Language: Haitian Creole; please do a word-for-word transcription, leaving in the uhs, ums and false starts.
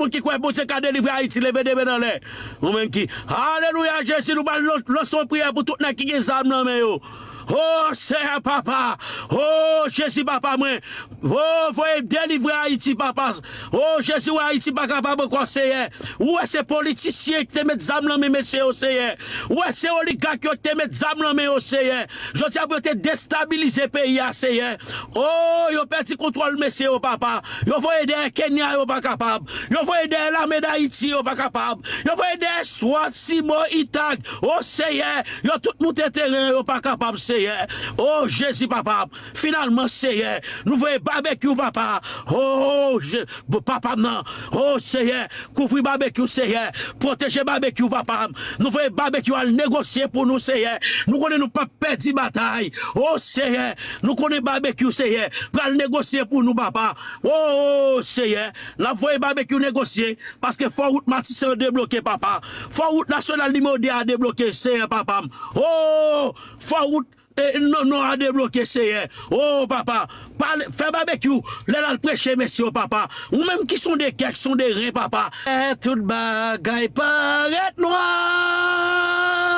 moun ki kwè Bondye ka delivre Ayiti, leve de men anlè. Ou menm ki, alelouya, Jezi, nou pral lan-, lanse yon priyè pou tout nèg ki gen zam nan men yo. O Seyè, papa. O Jezi, papa mwen. O, voye delivre Ayiti, papa. O Jezi, wè Ayiti pa kapab ankò, Seyè. Ou wè se politisyen ki te met zam nan men mesye yo, Seyè. Ou wè se oligak yo ki te met zam nan men yo, Seyè. Jodi a pou yo te destabilize peyi a, Seyè. O, yo pèdi kontwòl mesye yo, papa. Yo voye dèyè Kenya, yo pa kapab. Yo voye dèyè lame Dayiti, yo pa kapab. Yo voye dèyè swat, simo, itag. O Seyè, yo tout moute teren, yo pa kapab, Seyè. O Jezi, papa. Finalman, Seyè, nou voye babekyou, papa. O, Je-, papa m nan. O Seyè, kouvri babekyou, Seyè. Pwoteje babekyou, papa m. Nou voye babekyou al negosye pou nou, Seyè. Nou konnen nou p ap pèdi batay. O Seyè, nou konnen babekyou, Seyè, pral negosye pou nou, papa. O Seyè, n ap voye babekyou negosye, paske fò wout Matisan yo debloke, papa. Fò wout nasyonal nimewo de a debloke, Seyè, papa m. O, fò wout e, non, non a debloke, Seyè. O, papa, pale, fè babekyou, lè l al preche mesye yo, papa. Ou menm ki sonde kè, ki sonde ren, papa. Lè tout bagay parèt nwa.